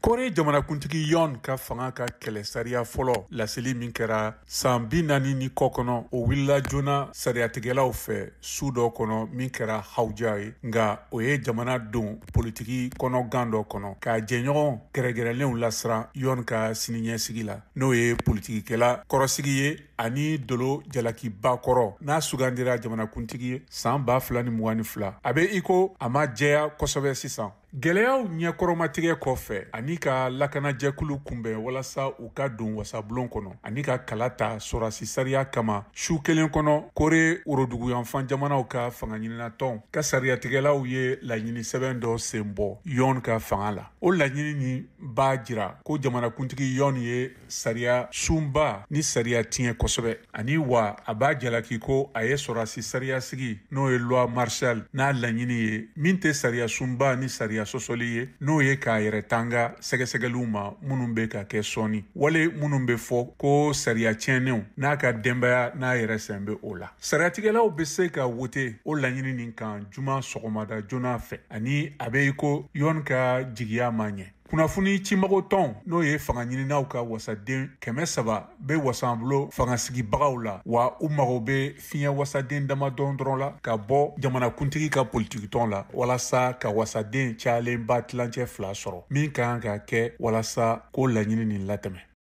Kore jamanakuntigi Yoon ka fanga ka kɛlɛ sariya fɔlɔ laseli min kɛra san 40 ni kɔ kɔnɔ, o wulila joona sariyatigɛlaw fɛ su dɔ kɔnɔ min kɛra hawuja ye, nka o ye jamana don politiki kɔnɔgan dɔ kɔnɔ, ka jɛɲɔgɔn gɛrɛgɛrɛlenw lasiran Yoon ka siniɲɛsigi la, n'o ye politikikɛla kɔrɔsigi ye ani dolo jalakiba kɔrɔ n'a sugandira jamanakuntigi ye san 2022. A bɛ iko a ma jɛya kosɛbɛ sisan. Gɛlɛyaw ɲɛkɔrɔmatigɛ kɔfɛ ani ka lakanajɛkulu kunbɛn walasa u ka don wasabulon kɔnɔ ani ka kala ta sɔrɔdasi sariya kama su kelen kɔnɔ, Kore woroduguyanfan jamanaw ka fangaɲininatɔn ka sariyatigɛlaw ye laɲini sɛbɛn dɔ sen bɔ Yoon ka fanga la. O laɲini nin b'a jira ko jamanakuntigi Yoon ye sariya sunba ni sariya tiɲɛ kosɛbɛ, ani wa a b'a jalaki ko a ye sɔrɔdasi sariya sigi, n'o ye loi martiale, n'a laɲini ye min tɛ sariya sunba ni sariya sɔsɔli ye, n'o ye k'a yɛrɛ tanga sɛgɛsɛgɛliw ma minnu bɛ ka kɛ sɔɔni, wale minnu bɛ fɔ ko sariya tiɲɛnenw, n'a ka denbaya n'a yɛrɛ sen bɛ o la. Sariyatigɛlaw bɛ se ka wote o laɲini nin kan juma sɔgɔmada joona fɛ, ani a bɛ i ko Yoon ka jigiya ma ɲɛ. Kunnafoni cimago tɔn, n'o ye fanga ɲininaw ka wasaden 300 bɛ wasanbulon fangasigibagaw la, wa u mago bɛ fiɲɛ wasaden damadɔ dɔrɔn la ka bɔ jamanakuntigi ka politikitɔn la walasa ka wasaden cayalenba tilancɛ 2 sɔrɔ, min ka kan ka kɛ walasa k'o laɲini nin latɛmɛ.